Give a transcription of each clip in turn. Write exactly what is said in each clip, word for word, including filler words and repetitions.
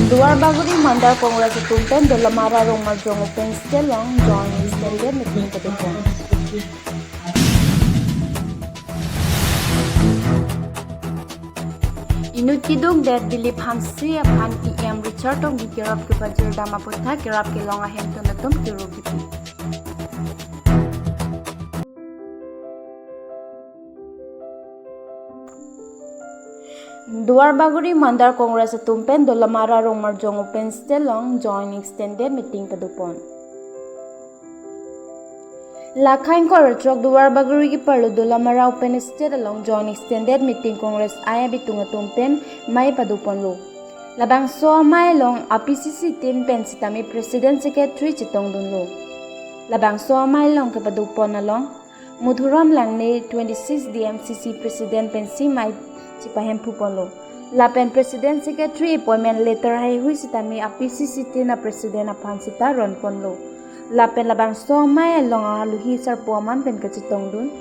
Duarbagori Mandal Congress atum pen Dolamara Rongmarjong open stage along joint extended meeting padopon. Inut kidukdet Dilip Hanse aphan E M Richard Tokbi kerap kepajirdam aphuthak kerap kelong ahemtun atum kero kipi. Duarbagori Mandal Congress atum pen Dolamara Rongmarjong open stage along joint extended meeting padopon. Lakha ingkoi ra throk Duarbagori keparlo Dolamara open stage along joint extended meeting Congress I abitung atum pen mei padoponlo. Labangso amei along a P C C team pen sitame president secretary chetongdunlo. Labangso amei along kepadopon along Madhuram Langne twenty-six D M C C president pensi mei chepahemphuponlo. Lapen president secretary appointment letter haihui sitame a P C C team a president aphan sita ronponlo. Lapen labangso amei along aluhi sarpo aman pen kachetongdun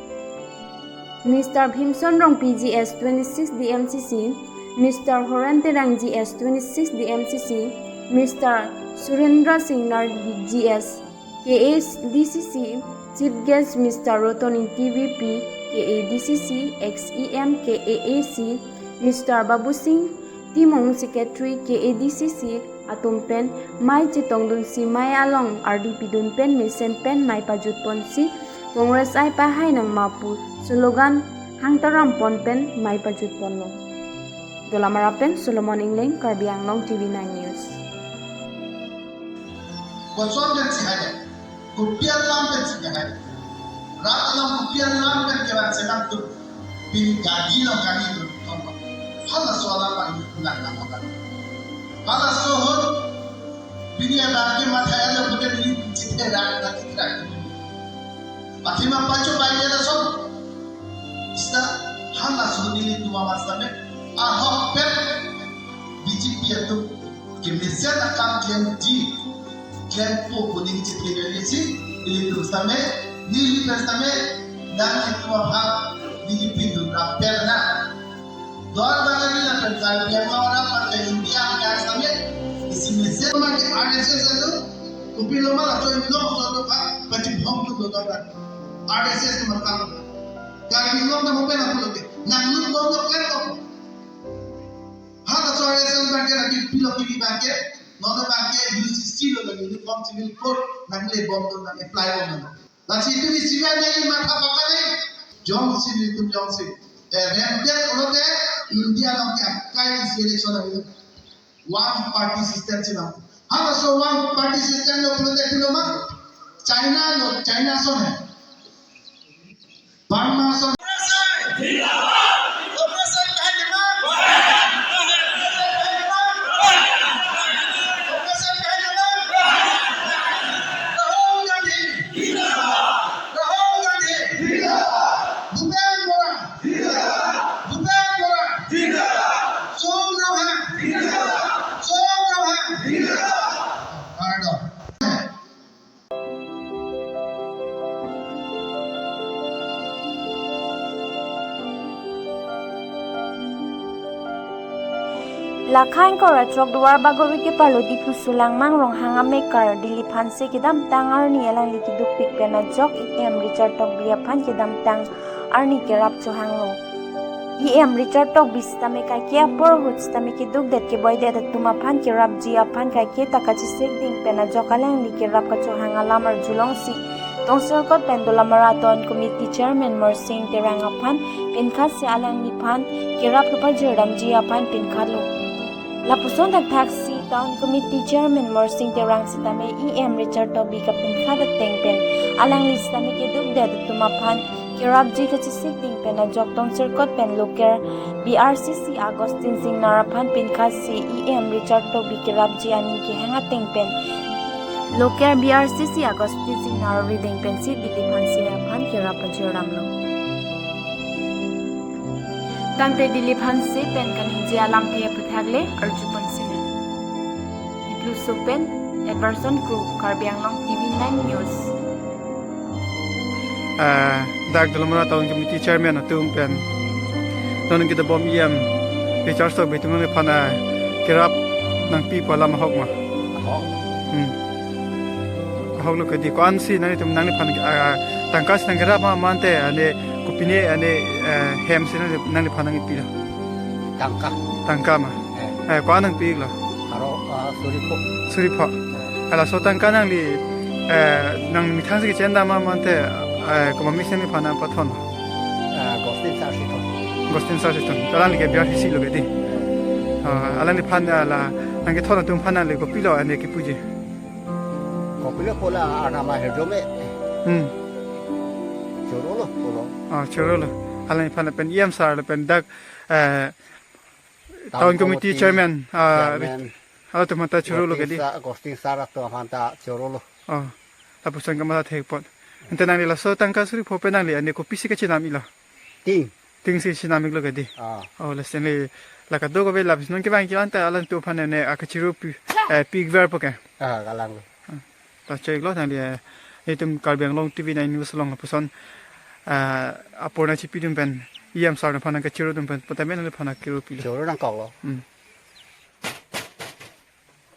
Mister Bhimson Rongpi G S twenty-six D M C C, Mister Horen Terang G S twenty-six D M C C, Mister Surendra Singnar G S, K A D C C, Chief Guest Mister Roton Ingti V P, K A D C C, ex E M, K A A C, Mister Babu Singh Timung Secretary, K A D C C, atum pen mei chetongdunsi mei along ardi pidun pen mesen pen mei pajutponsi Congress I pahai nangma pu slogan hangtarampon pen mei pajutponlo. Dolamara pen Solomon Engleng, Karbi Anglong T V nine News. Koson pen si haja. Kopi alam pen si haja. Rat along kopi alam pen kevang senang tu. Pini gadi along kami tu. Halaso alam pen nang nang makan. Halaso ahut. Pini abang ke matha alo pute neli chithe rak na chithe rak. Athema pacho bai ke laso. Sita halaso ahut nelitum amat sitame ahokpet B J P atum kemesen akam klemji, klempo pu neli chithe rak isi, nelitum sitame, neli pen sitame, nanglitum aphan B J P dun rapper na. Duarbagori lapen Karbi Anglong arat lapen India akan sitame, isi mesen ma ke R S S alo, kopilo ma laso inglong so to pa, pachibhong tu lo ta. R S S ma tang. Karbi Anglong ta mopen apulo ke. Nanglut bom lo klemlo. Ha laso R S S abang ke lagi pilo kibi abang ke, non abang ke U C C lo lagi Uniform Civil Code nangle bom lo, nang apply bom lo. Lasi itum isi abang nangli matha pakai nang. Jongsi nelitum jongsi. Eh, remdet pulote India along ke akai isi election ahilo. One party system si bang. Halaso one party system lo pulote kopilo ma? China lo, China ason hai. Burma ason. Rahul Gandhi. Rahul Gandhi. Bhupen Bora. Bhupen Bora. Som Rongha. Som Rongha. Pardon. Lakha ingkoi ra throk Duarbagori keparlo Diphu Sulangmang Ronghang amekar Dilip Hanse kedamtang arni alangli kedukpik pen ajok E M Richard Tokbi aphan kedamtang arni kerap chohanglo. E M Richard Tokbi sitame kaike apor ahut sitame kedukdet keboidet atum aphan kerapji aphan kaike ta kachesik ding pen ajok alangli kerap kachohang alam arjulongsi Tongserkot pen Dolamara Town Committee Chairman Morsing Terang aphan pinkhatsi alangliphan kerap kepajirdamji aphan pinkhatlo. Lapuson thakthaksi Town Committee Chairman Morsing Terang sitame E M Richard Tokbi kapinkhat ateng pen alangli sitame kedukdet atum aphan kerapji kachesik ding pen ajok Tongserkot pen local B R C C Augustine Singnar aphan pinkhatsi E M Richard Tokbi kerapji aning kehang ateng pen local B R C C Augustine Singnar arideng pensi Dilip Hanse aphan kerap pajirramlo. Tangte Dilip Hanse pen kaningje alamthe aphuthak le arjupon sini. Dipluso pen Edverson Kro, Karbi Anglong T V nine News. Ah, dak Dolamara Town Committee Chairman atum pen non kedobom E M Richard Tokbi atum aphan, ah, kerap Nangpipo alam ahok ma? Ahok. Hmm. Ahok lo kedi, ko-ansi nanglitum nangliphan, ah, tangka si nangkerap ma mate ane kopine ane, eh, hem si nangli, nangliphan nangkipilo? Tangka. Tangka ma? Eh. Eh, ko-an nangpi-iklo? Aro, ah, suri pho. Suri pho. Eh. Halaso tangka nangli, eh, nangmethang si kechenda ma mate, eh, komat mesen nangliphan nangpathon? Ah, Gostin sar si thon. Gostin sar si thon. Alangli ke biar hisi lo kedi. Ah, alangliphan, ah, la nangkethon atum aphan nangli kopilo ane kipuji? Kopilo pu la arnam ahirjume. Hmm. Chorolo pulo. Ah, chorolo. Alangliphan lapen E M sar lapen dak, eh, town committee chairman, ah, chairman. Halatum aphanta chorolo kedi. Gostin sar, Gostin sar atum aphanta chorolo. Oh. Lapuson kamatha thek apot. Ante nangli laso tangka suri pho pen nangli ane kopisi kachinam-iklo? Ting. Ting si chinam-iklo kedi. Ah. Oh, lasi nangli la kadokave lapuson kevang kevang ta alanglitum aphan ane akachiru pi, eh, pi-ikverpo ke? Ah, kalang. Ah. Ta choi-iklo nangli, eh, itum Karbi Anglong T V nine News along lapuson, eh, apor nangchipidun pen E M sar aphan nangkachirudun pen putame nangliphan nangkiru pilo. Choro nangkoklo. Hmm.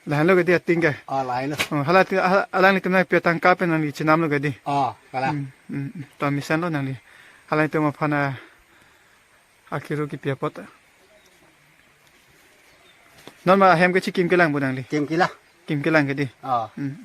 Lahenlo kedi ating ke? Ah, lahenlo. Oh, hala ti-, hala, alanglitum nangpi atangka pen nangli chinamlo kedi? Ah, kalang. Hmm, hmm, hmm. To mesenlo nangli. Alanglitum aphan, ah, akiru kipi apot. Non ma hem ke chikim kelang pu nangli? Kim kela. Kim kelang kedi? Ah. Hmm.